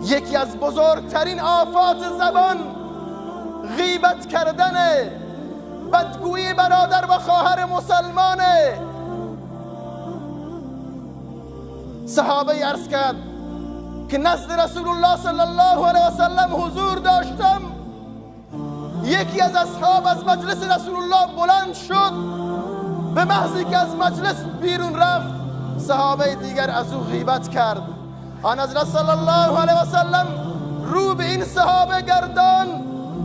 یکی از بزرگترین آفات زبان غیبت کردنه، بدگویی برادر و خواهر مسلمانه. صحابه عرض کرد که نزد رسول الله صلی الله علیه و سلم حضور داشتم، یکی از اصحاب از مجلس رسول الله بلند شد، به محضی که از مجلس بیرون رفت صحابه دیگر از او غیبت کرد. آن حضرت صلی الله علیه و سلم رو به این صحابه گردان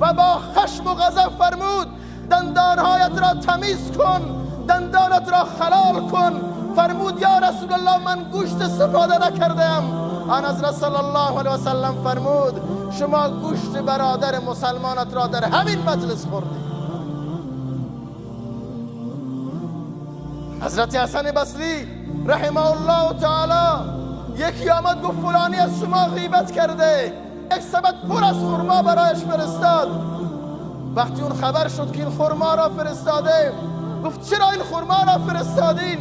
و با خشم و غضب فرمود دندانهایت را تمیز کن، دندانت را خلال کن. فرمود یا رسول الله من گوشت استفاده نکردم. آن حضرت صلی الله علیه و سلم فرمود شما گوشت برادر مسلمانت را در همین مجلس خوردی. حضرت حسن بصری رحمه الله تعالی یکی آمد گفت فلانی از شما غیبت کرده، یک سبد پر از خرما برایش فرستاد. وقتی اون خبر شد که این خرما را فرستاده، گفت چرا این خرما را فرستادین؟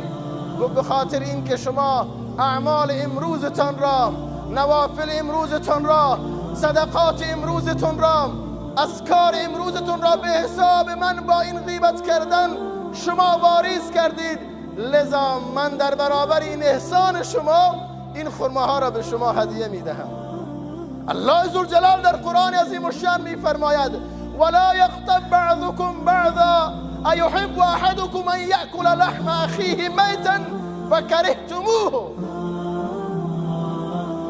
گفت به خاطر این که شما اعمال امروزتان را، نوافل امروزتان را، صدقات امروزتون را، اذکار امروزتون را به حساب من با این غیبت کردن شما واریز کردید، لذا من در برابر این احسان شما این خرماها را به شما هدیه میدهم. الله ذوالجلال در قرآن عظیم الشان میفرماید ولا یغتب بعضکم بعضا ایحب احدکم ان یأکل لحم اخیه میتا فکرهتموه.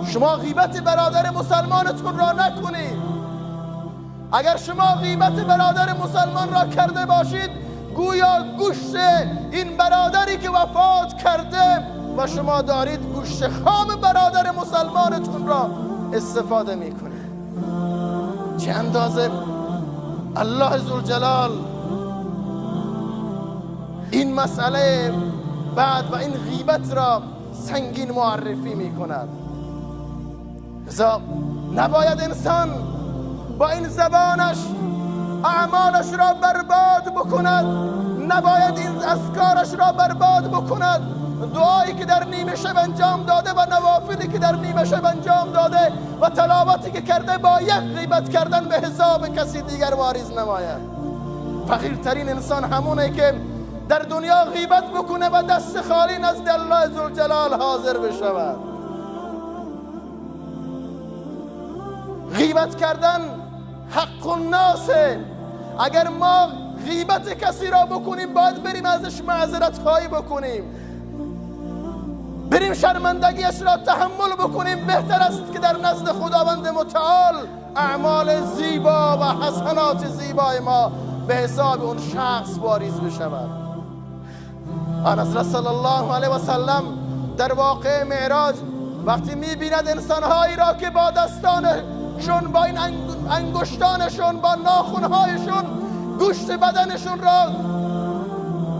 شما غیبت برادر مسلمانتون را نکنید. اگر شما غیبت برادر مسلمان را کرده باشید، گویا گوشت این برادری که وفات کرده و شما دارید گوشت خام برادر مسلمانتون را استفاده میکنید. چه اندازه الله ذوالجلال این مسئله بعد و این غیبت را سنگین معرفی میکند. لذا نباید انسان با این زبانش اعمالش را برباد بکند، نباید این اذکارش را برباد بکند. دعایی که در نیمه شب انجام داده و نوافلی که در نیمه شب انجام داده و تلاوتی که کرده با یک غیبت کردن به حساب کسی دیگر واریز نماید. فقیرترین انسان همونه که در دنیا غیبت بکنه و دست خالی نزد الله ذوالجلال حاضر بشود. غیبت کردن حق الناس. اگر ما غیبت کسی را بکنیم باید بریم ازش معذرت خواهی بکنیم، بریم شرمندگیش را تحمل بکنیم. بهتر است که در نزد خداوند متعال اعمال زیبا و حسنات زیبای ما به حساب اون شخص واریز بشود. آن حضرت صلی الله علیه و سلم در واقع معراج وقتی میبیند انسانهایی را که با دستانشون، با این انگشتانشون، با ناخنهایشون گوشت بدنشون را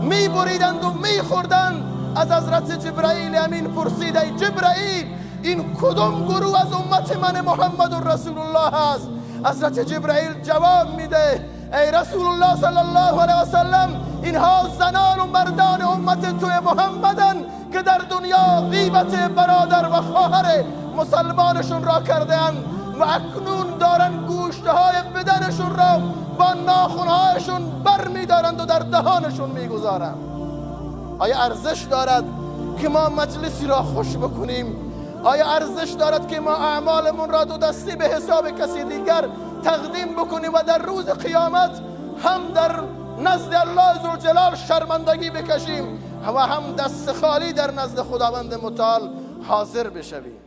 میبریدند و میخوردند، از حضرت جبرائیل امین پرسید ای جبرائیل این کدام گروه از امت من محمد رسول الله است؟ حضرت جبرائیل جواب میده ای رسول الله صلی الله علیه و سلم اینها زنان و مردان امت توی محمدن که در دنیا غیبت برادر و خواهر مسلمانشون را کردن و اکنون دارن گوشتهای بدنشون را با ناخنهایشون بر میدارند و در دهانشون میگذارند. آیا ارزش دارد که ما مجلسی را خوش بکنیم؟ آیا ارزش دارد که ما اعمالمون را دو دستی به حساب کسی دیگر تقدیم بکنیم و در روز قیامت هم در نزد الله ذوالجلال شرمندگی بکشیم و هم دست خالی در نزد خداوند متعال حاضر بشویم؟